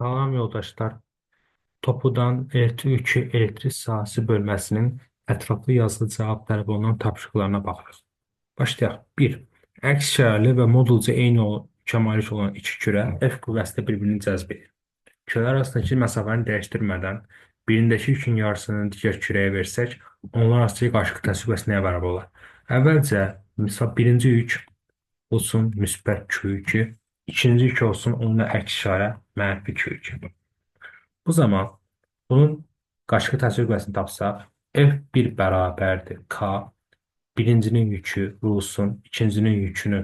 Salam yoldaşlar. Topudan elektrik yükü elektrik sahəsi bölməsinin ətraflı yazılı cavab tələb olunan tapşırıqlarına baxırıq. Başlayaq. 1. Əks işarəli və modulca eyni yükə malik olan iki kürə F qüvvəsi ilə bir-birini cəzb edir. Kürələr arasındakı məsafəni dəyişdirmədən birindəki yükün yarısını digər kürəyə versək, onlar arasındakı qarşılıqlı təsir qüvvəsi nəyə bərabər olar? Əvvəlcə, misal birinci yük olsun müsbət Q2, ikinci yük olsun onunla əks işarə mənfi Q2. Bu zaman bunun qarşılıqlı təsir qüvvəsini tapsaq, F1 bərabərdir K, birincinin yükü vurulsun, ikincinin yükünü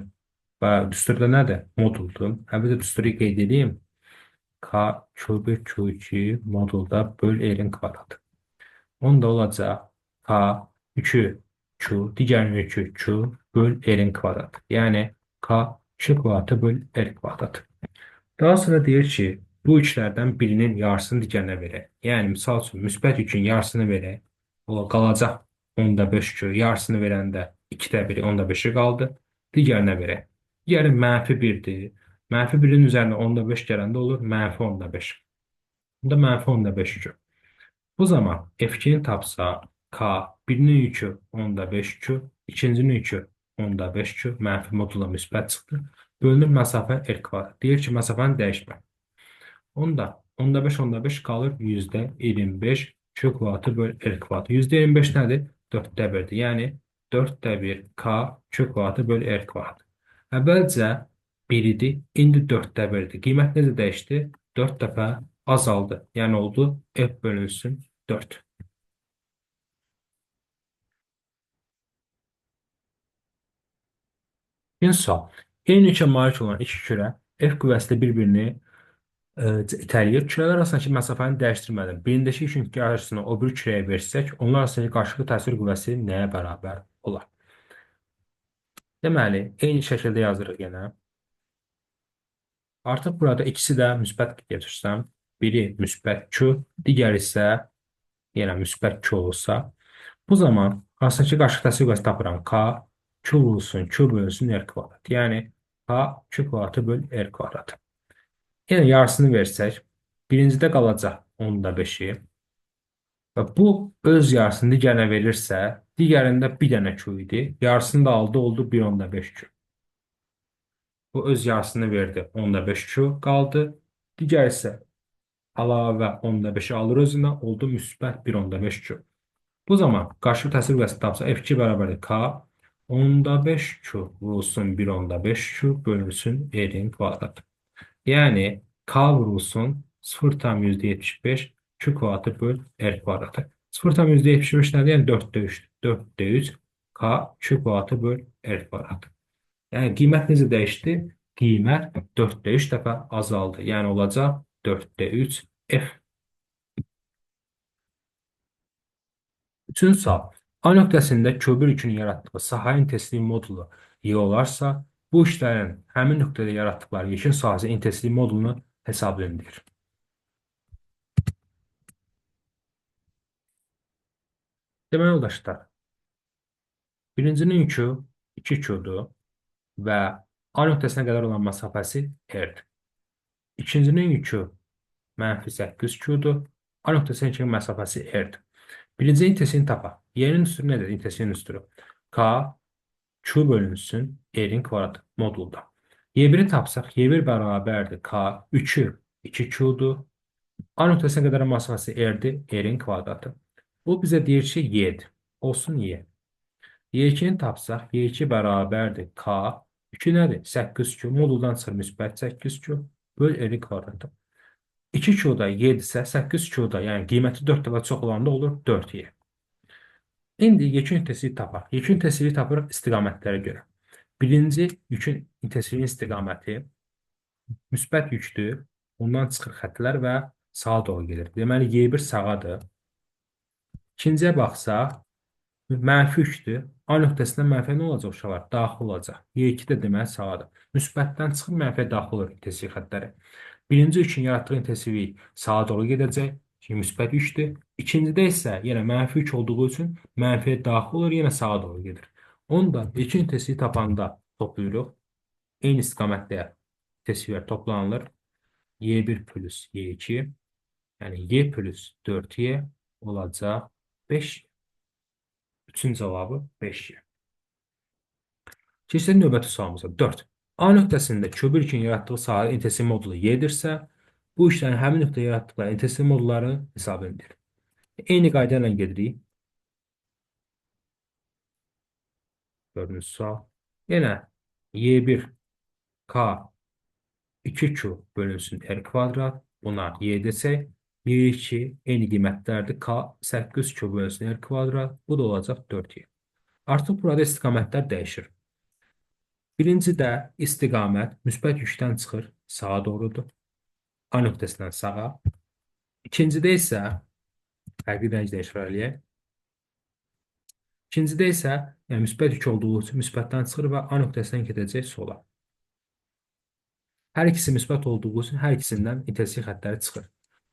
və düsturda nədir? Moduldur. Əvvəlcə düsturu qeyd edeyim. K Q1 Q2 modulda böl R-in kvadratı. Onda olacaq K yükü Q, digərinin yükü Q böl R-in kvadratı. Yəni K Q kvadratı böl R kvadratı. Daha sonra deyir ki, bu yüklərdən birinin yarısını digərinə verək. Yəni, misal üçün, müsbət yükün yarısını verək. O qalacaq 10.5 Q. Yarısını verəndə 2-də 1-i 10.5-i qaldı. Digərinə verək. Digəri mənfi 1-dir. Mənfi 1-in üzərinə 10.5 gələndə olur mənfi 10.5. Bunda mənfi 10.5 Q. Bu zaman F2-ni tapsaq, K birinin yükü 10.5 Q, ikincinin yükü 10.5 Q, mənfi modulla müsbət çıxdı. Bölünür məsafə R kvadrat. Deyir ki, məsafəni dəyişmə. Onda 10.5 10.5 qalır %25 Q kvadratı böl R kvadratı. %25 nədir? 4-də 1-dir. Yəni 4-də 1 K Q kvadratı böl R kvadratı. Əvvəlcə 1 idi, indi 4-də 1-dir. Qiymət necə dəyişdi? 4 dəfə azaldı. Yəni oldu F bölünsün 4. İkinci sual. Eyni yükə malik olan iki kürə F qüvvəsi ilə bir-birini itələyir. Kürələr arasındakı məsafəni dəyişdirmədən birindəki yükün yarısını o biri kürəyə versək, onlar arasındakı qarşılıqlı təsir qüvvəsi nəyə bərabər olar? Deməli, eyni şəkildə yazırıq yenə. Artıq burada ikisi də müsbət götürsəm, biri müsbət Q, digəri isə yenə müsbət Q olsa, bu zaman arasındakı qarşılıqlı təsir qüvvəsi tapıram. K, Q vurulsun, Q bölünsün R kvadrat. Yəni K, Q kvadratı böl R kvadratı. Yenə yarısını versək, birincidə qalacaq 10.5-i və bu öz yarısını digərinə verirsə, digərində bir dənə Q idi. Yarısını da aldı, oldu 1.5 Q. Bu öz yarısını verdi, 10.5 Q qaldı. Digər isə əlavə 10.5-i alır özünə, oldu müsbət 1.5 Q. Bu zaman qarşılıqlı təsir qüvvəsi tapsa F2 bərabərdir K 10.5 Q vurulsun 1.5 Q bölünsün R-in kvadratı. Yəni K vurulsun 0,75 Q kvadratı böl R kvadratı. 0,75 nədir? Yəni 4-də 3. 4-də 3 K Q kvadratı böl R kvadratı. Yəni qiymət necə dəyişdi? Qiymət 4-də 3 dəfə azaldı. Yəni olacaq 4-də 3 F. Üçüncü sual. A nöqtəsində Q1 yükünün yaratdığı sahə intensivliyi modulu Y olarsa, bu işlərin həmin nöqtədə yaratdıqları yekun sahəsi intensivliyi modulunu hesablayın deyir. Deməli yoldaşlar, birincinin yükü 2Q-dur və A nöqtəsinə qədər olan məsafəsi R-dir. İkincinin yükü mənfi 8Q-dur. A nöqtəsinə kimi məsafəsi R-dir. Birinci intensivliyi tapaq. Y-nin düsturu nədir? İntensivliyin düsturu. K, Q bölünsün R-in kvadratı modulda. Y1-i tapsaq, Y1 bərabərdir K, 3-ü 2Q-dur. A nöqtəsinə qədər məsafəsi R-dir, R-in kvadratı. Bu bizə deyir ki, Y-dir. Olsun Y. Y2-ni tapsaq, Y2 bərabərdir K, 2 nədir? 8Q. Moduldan çıxır müsbət 8Q böl R-in kvadratı. 2Q-da Y-dirsə, 8Q-da, yəni qiyməti 4 dəfə çox olanda olur 4Y. İndi yekun intensivliyi tapaq. Yekun intensivliyi tapırıq istiqamətlərə görə. Birinci yükün intensivliyin istiqaməti müsbət yükdür. Ondan çıxır xəttlər və sağa doğru gedir. Deməli, Y1 sağadır. İkinciyə baxsaq, mənfi yükdür. A nöqtəsindən mənfiyə nə olacaq uşaqlar? Daxil olacaq. Y2 də deməli sağadır. Müsbətdən çıxır, mənfiyə daxil olur intensiv xəttləri. Birinci yükün yaratdığı intensivlik sağa doğru gedəcək. Çünki müsbət yükdür. İkincidə isə yenə mənfi yük olduğu üçün mənfiyə daxil olur, yenə sağa doğru gedir. Onda ilkin intensivliyi tapanda toplayırıq. Eyni istiqamətdə intensivlər toplanılır. Y1 plus Y2, yəni Y plus 4Y olacaq 5. Üçün cavabı 5Y. Keçək növbəti sualımıza. 4. A nöqtəsində Q1 üçün yaratdığı sahənin intensiv modulu Y-dirsə, bu işlərin həmin nöqtədə yaratdıqları intensiv modulları hesab edilir. Eyni qayda ilə gedirik. Dördüncü sual. Yenə Y1 K 2Q bölünsün R kvadrat. Buna Y desək, Y2 eyni qiymətlərdir. K 8Q bölünsün R kvadrat. Bu da olacaq 4Y. Artıq burada istiqamətlər dəyişir. Birincidə istiqamət müsbət yükdən çıxır, sağa doğrudur. A nöqtəsindən sağa. İkincidə isə fərqli rəng dəyişir eləyək. İkincidə isə yəni müsbət yük olduğu üçün müsbətdən çıxır və A nöqtəsindən gedəcək sola. Hər ikisi müsbət olduğu üçün hər ikisindən intensiv xəttləri çıxır.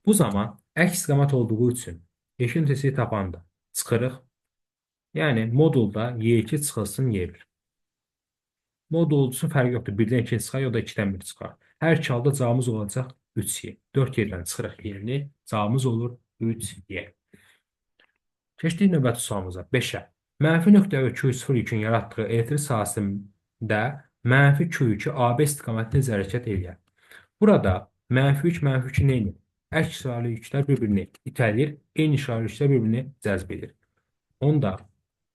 Bu zaman əks istiqamət olduğu üçün yeşil intensiv tapanda çıxırıq. Yəni modulda Y2 çıxılsın Y1. Modul üçün fərqi yoxdur. 1-dən 2 çıxar, ya da 2-dən 1 çıxar. Hər iki halda cavabımız olacaq 3Y. 4 yerdən çıxırıq yerini. Cavabımız olur 3Y. Keçdik növbəti sualımıza. 5-ə. Mənfi nöqtə və Q0 yükün yaratdığı elektrik sahəsində mənfi Q2 AB istiqamətində necə hərəkət eləyər? Burada mənfi 3, mənfi 2 nə edir? Əks işarəli yüklər bir-birini itələyir, eyni işarəli yüklər bir-birini cəzb edir. Onda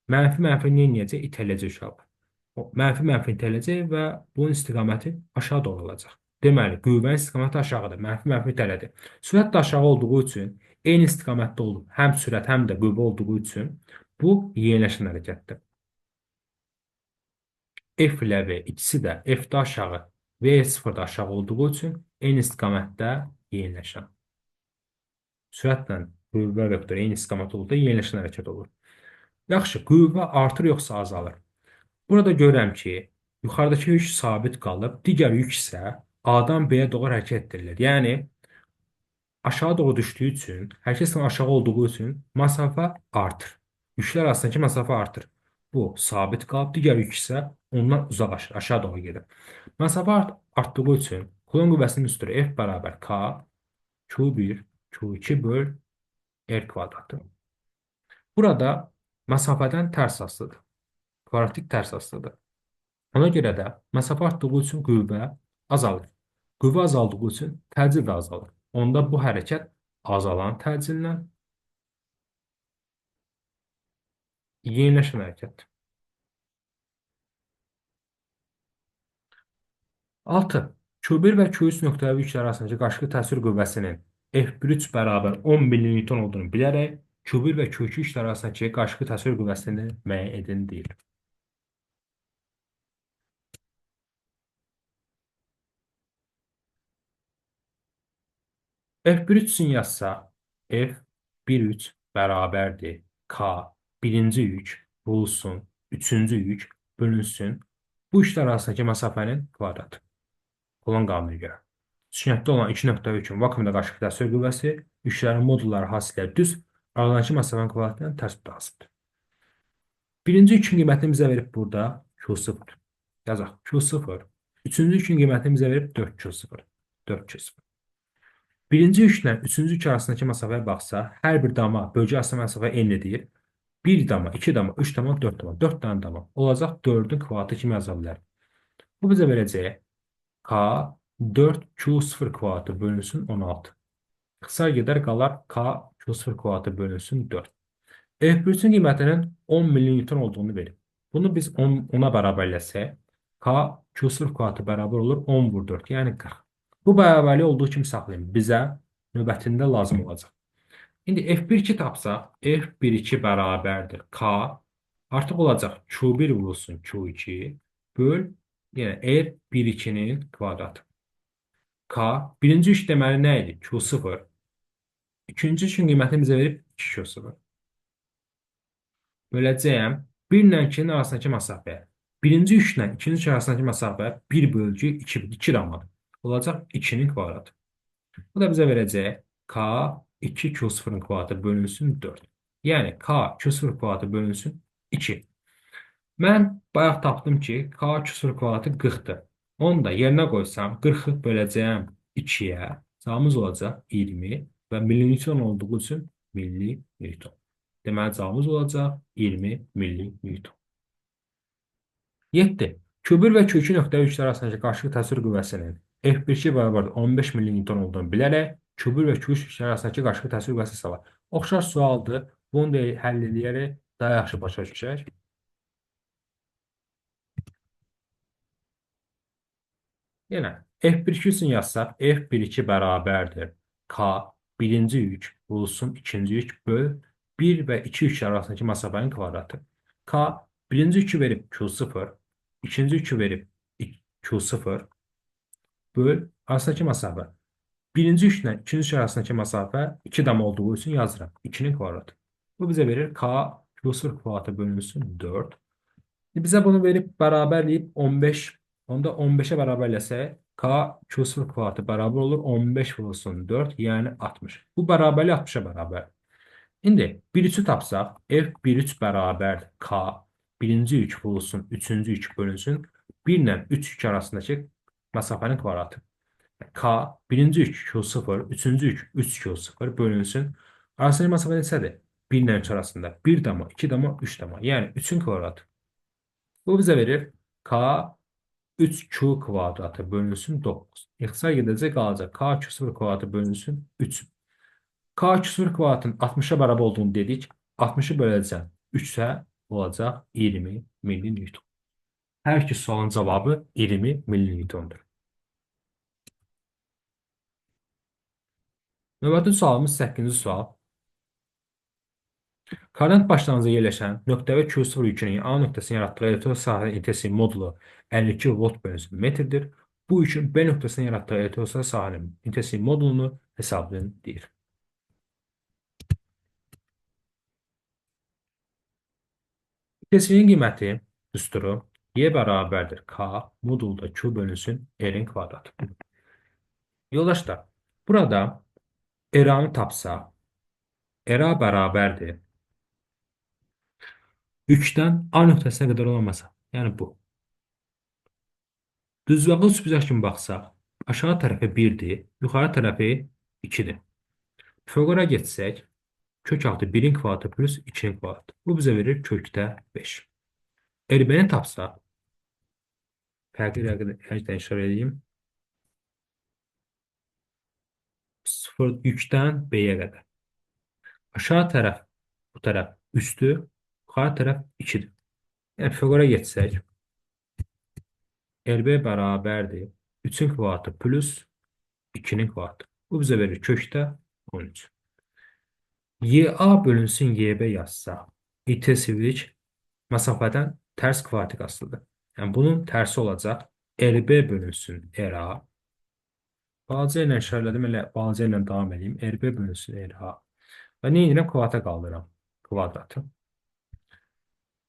mənfi mənfi nə edəcək? İtələyəcək uşaqlar. O, mənfi mənfi itələyəcək və bunun istiqaməti aşağı doğru olacaq. Deməli, qüvvənin istiqaməti aşağıdır. Mənfi mənfi itələdi. Sürət də aşağı olduğu üçün eyni istiqamətdə olub. Həm sürət, həm də qüvvə olduğu üçün bu yeniləşən hərəkətdir. F ilə V ikisi də F-də aşağı, V 0-da aşağı olduğu üçün eyni istiqamətdə yeniləşən. Sürətlə qüvvə vektoru eyni istiqamətdə olduqda yeniləşən hərəkət olur. Yaxşı, qüvvə artır yoxsa azalır? Burada görürəm ki, yuxarıdakı yük sabit qalıb, digər yük isə A-dan B-yə doğru hərəkət etdirilir. Yəni, aşağı doğru düşdüyü üçün, hərəkət aşağı olduğu üçün məsafə artır. Yüklər arasındakı məsafə artır. Bu sabit qalıb, digər yük isə ondan uzaqlaşır, aşağı doğru gedir. Məsafə artdığı üçün Kulon qüvvəsinin üstü F bərabər K Q1 Q2 böl R kvadratı. Burada məsafədən tərs asılıdır. Kvadratik tərs asılıdır. Ona görə də məsafə artdığı üçün qüvvə azalır. Qüvvə azaldığı üçün təcil də azalır. Onda bu hərəkət azalan təcillə yeniləşən hərəkətdir. 6. Q1 və Q3 nöqtəvi yüklər arasındakı qarşılıqlı təsir qüvvəsinin F1-3 bərabər 10 millinewton olduğunu bilərək Q1 və Q2 yüklər arasındakı qarşılıqlı təsir qüvvəsini müəyyən edin deyir. F1-3 üçün yazsaq, F1-3 bərabərdir K birinci yük vurulsun, üçüncü yük bölünsün bu yüklər arasındakı məsafənin kvadratı. Kulon qanununa görə. Sükunətdə olan iki nöqtə yükün vakuumda qarşılıqlı təsir qüvvəsi yüklərin modulları hasil edir düz aralarındakı məsafənin kvadratı ilə tərs mütənasibdir. Birinci yükün qiymətini bizə verib burada Q0. Yazaq Q0. Üçüncü yükün qiymətini bizə verib 4Q0. 4Q0. Birinci yüklə üçüncü yük arasındakı məsafəyə baxsaq, hər bir dama bölgə arasında məsafə eyni deyil. 1 dama, 2 dama, 3 dama, 4 dama. 4 dənə dama. Olacaq 4-ün kvadratı kimi yaza bilər. Bu bizə verəcək K 4Q0 kvadratı bölünsün 16. Qısa gedər qalar K Q0 kvadratı bölünsün 4. F1-ün qiymətinin 10 millinewton olduğunu verib. Bunu biz 10'a bərabərləsək, K Q0 kvadratı bərabər olur 10 vur 4, yəni 40. Bu bərabərliyi olduğu kimi saxlayın. Bizə növbətində lazım olacaq. İndi F1-2 tapsaq, F1-2 bərabərdir K artıq olacaq Q1 vurulsun Q2 böl, yəni R1-2-nin kvadratı. K birinci yük deməli nə idi? Q0. İkinci yükün qiymətini bizə verib 2Q0. Böləcəyəm 1 ilə 2-nin arasındakı məsafəyə. Birinci yüklə ikinci yük arasındakı məsafə 1 bölgü 2, 2 damadır. Olacaq 2-nin kvadratı. Bu da bizə verəcək K 2Q0-ın kvadratı bölünsün 4. Yəni K Q0 kvadratı bölünsün 2. Mən bayaq tapdım ki, K Q0 kvadratı 40-dır. Onu da yerinə qoysam 40-ı böləcəyəm 2-yə. Cavabımız olacaq 20 və millinewton olduğu üçün millinewton. Deməli, cavabımız olacaq 20 millinewton. 7. Q1 və Q2 nöqtə yükləri arasındakı qarşılıqlı təsir qüvvəsinin F1-2 bərabərdir 15 millinewton olduğunu bilərək Q1 və Q3 yükləri arasındakı qarşılıqlı təsir qüvvəsi hesabla. Oxşar sualdır. Bunu da həll eləyərək daha yaxşı başa düşək. Yenə F1-2 üçün yazsaq, F1-2 bərabərdir K birinci yük vurulsun ikinci yük böl 1 və 2 yük arasındakı məsafənin kvadratı. K birinci yükü verib Q0, ikinci yükü verib Q0 böl arasındakı məsafə. Birinci yüklə ikinci yük arasındakı məsafə 2 dam olduğu üçün yazıram. 2-nin kvadratı. Bu bizə verir K Q0 kvadratı bölünsün 4. Bizə bunu verib bərabərləyib 15. Onda 15-ə bərabərləsək K Q0 kvadratı bərabər olur 15 vurulsun 4, yəni 60. Bu bərabərlik 60-a bərabər. İndi 1-3-ü tapsaq, F1-3 bərabərdir K birinci yük vurulsun üçüncü yük bölünsün 1 ilə 3 yük arasındakı məsafənin kvadratı. K birinci yük Q0, üçüncü yük 3 Q0 bölünsün. Arasındakı məsafə neçədir? 1 ilə 3 arasında 1 dama, 2 dama, 3 dama. Yəni 3-ün kvadratı. Bu bizə verir K 3Q kvadratı bölünsün 9. İxtisar gedəcək qalacaq K Q0 kvadratı bölünsün 3. K Q0 kvadratın 60-a bərabər olduğunu dedik. 60-ı böləcəm 3-ə olacaq 20 millinewton. Hər iki sualın cavabı 20 millinewtondur. Növbəti sualımız 8-ci sual. Koordinat başlanğıcında yerləşən nöqtəvi Q0 yükünün A nöqtəsinin yaratdığı elektrik sahənin intensiv modulu 52 volt bölünsün metrdir. Bu yükün B nöqtəsinin yaratdığı elektrik sahənin intensiv modulunu hesablayın deyir. İntensivliyin qiyməti düsturu Y bərabərdir K modulda Q bölünsün R-in kvadratı. Yoldaşlar, burada RA-nı tapsaq, RA bərabərdir yükdən A nöqtəsinə qədər olan məsafə. Yəni bu. Düzvəqli üçbucaq kimi baxsaq, aşağı tərəfi 1-dir, yuxarı tərəfi 2-dir. Pifaqora getsək, kök altı 1-in kvadratı plus 2-nin kvadratı. Bu bizə verir kökdə 5. RB-ni tapsaq, fərqli rənglə işarə edeyim. 0 yükdən B-yə qədər. Aşağı tərəf, bu tərəf 3-dür, yuxarı tərəf 2-dir. Yəni Pifaqora getsək, RB bərabərdir 3-ün kvadratı plus 2-nin kvadratı. Bu bizə verir kökdə 13. YA bölünsün YB yazsaq, intensivlik məsafədən tərs kvadratik asılıdır. Yəni bunun tərsi olacaq RB bölünsün RA. Balaca ilə işarələdim, elə balaca ilə davam edeyim. RB bölünsün RA. Və nə edirəm? Kvadrata qaldıram. Kvadratı.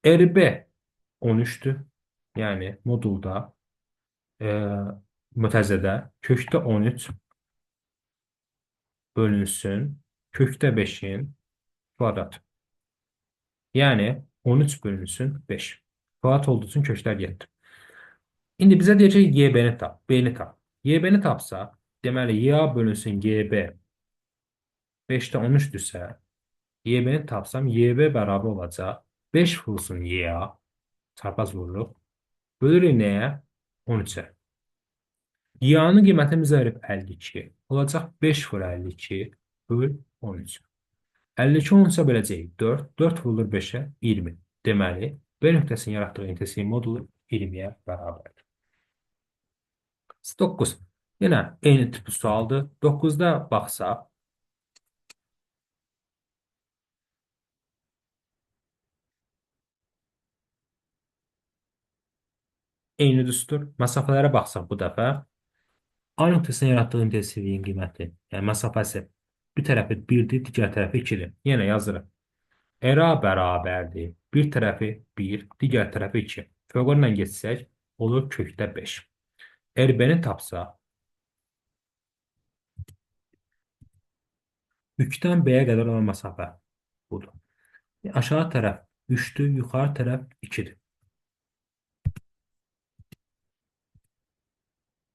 RB 13-dür. Yəni modulda mütəzədə kökdə 13 bölünsün kökdə 5-in kvadratı. Yəni 13 bölünsün 5. Kvadrat olduğu üçün köklər getdi. İndi bizə deyəcək ki, YB-ni tap, B-ni tap. YB-ni tapsaq, deməli YA bölünsün GB 5-də 13-dürsə, YB-ni tapsam, YB bərabər olacaq 5 vurulsun YA, çarpaz vururuq. Bölürük nəyə? 13-ə. YA-nın qiyməti bizə verib 52. Olacaq 5 vur 52 böl 13. 52 13-ə böləcəyik 4. 4 vurulur 5-ə 20. Deməli, B nöqtəsinin yaratdığı intensiv modulu 20-yə bərabərdir. 9. Yenə eyni tipli sualdır. 9-da baxsaq, eyni düstur. Məsafələrə baxsaq bu dəfə, A nöqtəsinin yaratdığı intensivliyin qiyməti, yəni məsafəsi bir tərəfi 1-dir, digər tərəfi 2-dir. Yenə yazırıq. RA bərabərdir. Bir tərəfi 1, digər tərəfi 2. Pifaqorla getsək, olur kökdə 5. RB-ni tapsaq, yükdən B-yə qədər olan məsafə budur. Aşağı tərəf 3-dür, yuxarı tərəf 2-dir.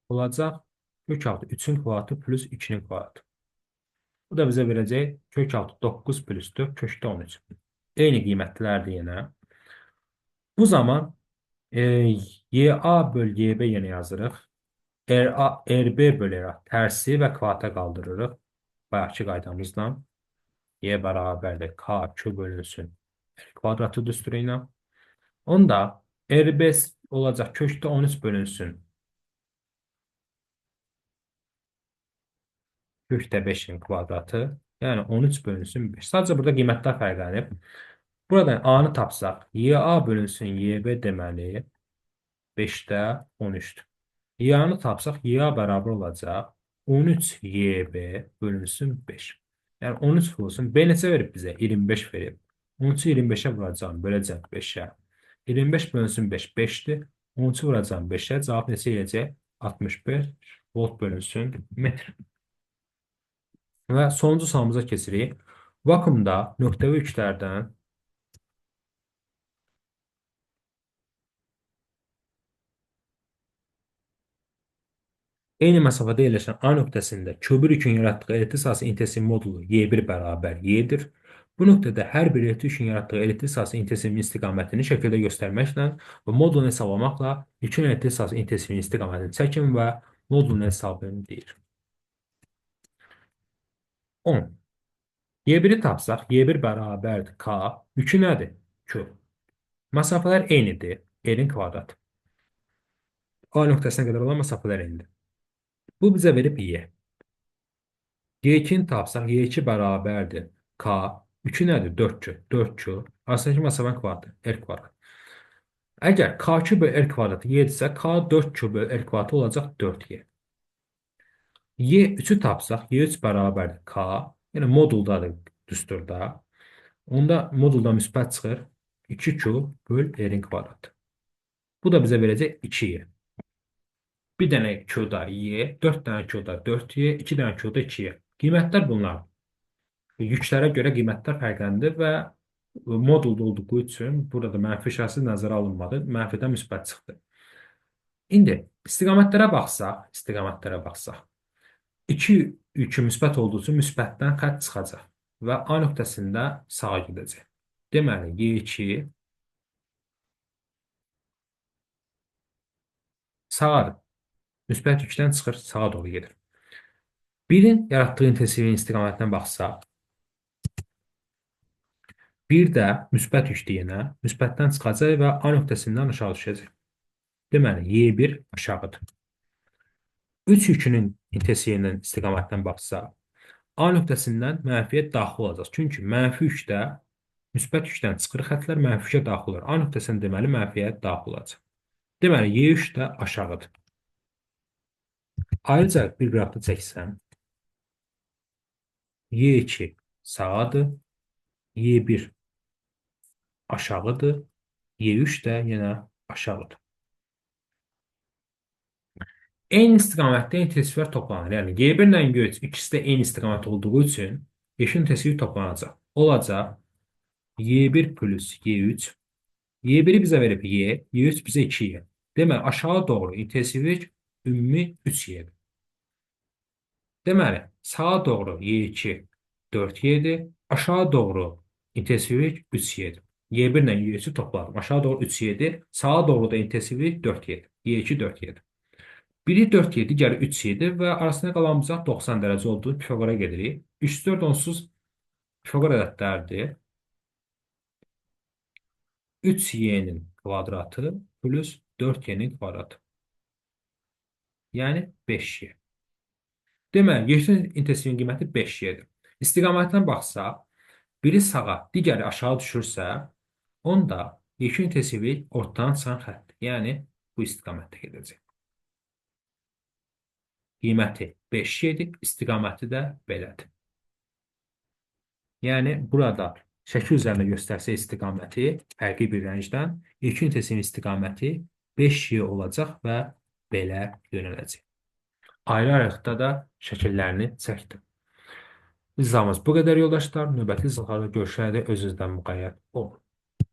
Olacaq Kök altı 3-ün kvadratı plus 2-nin kvadratı. Bu da bizə verəcək kök altı 9 plus 4 kökdə 13. Eyni qiymətlərdir yenə. Bu zaman YA böl YB yenə yazırıq. RA, RB böl RA tərsi və kvadrata qaldırırıq. Bayaqki qaydamızla. Y bərabərdir K Q bölünsün R kvadratı düsturu ilə. Onda RB olacaq kökdə 13 bölünsün kökdə 5-in kvadratı. Yəni 13 bölünsün 5. Sadəcə burada qiymətlər fərqlənib. Buradan A-nı tapsaq, YA bölünsün YB deməli 5-də 13-dür. YA-nı tapsaq, YA bərabər olacaq 13 YB bölünsün 5. Yəni 13 vurulsun. B neçə verib bizə? 25 verib. 13-ü 25-ə vuracağam, böləcəm 5-ə. 25 bölünsün 5, 5-dir. 13-ü vuracağam 5-ə. Cavab neçə eləyəcək? 65 volt bölünsün metr. Və sonuncu sualımıza keçirik. Vakuumda nöqtəvi yüklərdən eyni məsafədə yerləşən A nöqtəsində Q1 yükün yaratdığı elektrik sahəsi intensiv modulu Y1 bərabər Y-dir. Bu nöqtədə hər bir elektrik yükün yaratdığı elektrik sahəsi intensivinin istiqamətini şəkildə göstərməklə və modulunu hesablamaqla yükün elektrik sahəsi intensivinin istiqamətini çəkin və modulunu hesablayın deyir. 10. Y1-i tapsaq, Y1 bərabərdir K. Yükü nədir? Q. Məsafələr eynidir. R-in kvadratı. A nöqtəsinə qədər olan məsafələr eynidir. Bu bizə verib Y. Y2-ni tapsaq, Y2 bərabərdir K. Yükü nədir? 4Q. 4Q. Arasındakı məsafənin kvadratı. R kvadrat. Əgər KQ bölü R kvadratı Y-dirsə, K 4Q bölü R kvadratı olacaq 4Y. Y3-ü tapsaq, Y3 bərabərdir K. Yəni moduldadır düsturda. Onda modulda müsbət çıxır. 2Q böl R-in kvadratı. Bu da bizə verəcək 2Y. Bir dənə Q-da Y, 4 dənə Q-da 4Y, 2 dənə Q-da 2Y. Qiymətlər bunlar. Yüklərə görə qiymətlər fərqləndir və modulda olduğu üçün burada mənfi işarəsi nəzərə alınmadı. Mənfidən müsbət çıxdı. İndi istiqamətlərə baxsaq, 2 yükü müsbət olduğu üçün müsbətdən xətt çıxacaq və A nöqtəsində sağa gedəcək. Deməli, Y2 sağadır. Müsbət yükdən çıxır, sağa doğru gedir. 1-in yaratdığı intensivliyin istiqamətinə baxsaq, bir də müsbət yükdür yenə. Müsbətdən çıxacaq və A nöqtəsindən aşağı düşəcək. Deməli, Y1 aşağıdır. 3 yükünün intensivliyinin istiqamətinə baxsaq, A nöqtəsindən mənfiyə daxil olacaq. Çünki mənfi yükdə müsbət yükdən çıxır xətlər, mənfi yükə daxil olur. A nöqtəsindən deməli mənfiyə daxil olacaq. Deməli, Y3 də aşağıdır. Ayrıca bir qrafda çəksəm, Y2 sağadır, Y1 aşağıdır, Y3 də yenə aşağıdır. Eyni istiqamətdə intensivlər toplanır. Yəni Y1 ilə Y3 ikisi də eyni istiqamət olduğu üçün yeşil intensiv toplanacaq. Olacaq Y1 plus Y3. Y1-i bizə verib Y, Y3 bizə 2Y. Deməli, aşağı doğru intensivlik ümumi 3Y-dir. Deməli, sağa doğru Y2 4Y-dir, aşağı doğru intensivlik 3Y-dir. Y1 ilə Y3-ü topladım. Aşağı doğru 3Y-dir, sağa doğru da intensivlik 4Y-dir. Y2 4Y-dir. Biri 4Y, digəri 3Y və arasında qalan bucaq 90 dərəcə olduğu Pifaqora gedirik. 3, 4 onsuz Pifaqor ədədləridir. 3y-nin kvadratı plus 4y-nin kvadratı. Yəni 5y. Deməli, yeşil intensivin qiyməti 5y-dir. İstiqamətinə baxsaq, biri sağa, digəri aşağı düşürsə, onda yeşil intensivlik ortadan çıxan xəttdir. Yəni, bu istiqamətdə gedəcək. Qiyməti 5y-dir, istiqaməti də belədir. Yəni, burada şəkil üzərində göstərsə istiqaməti fərqli bir rəngdən, ilkin intensivin istiqaməti 5y olacaq və belə yönələcək. Ayrı-ayrılıqda da şəkillərini çəkdim. İzahımız bu qədər yoldaşlar. Növbəti izahlarda görüşənədək özünüzdən müqayyət olun.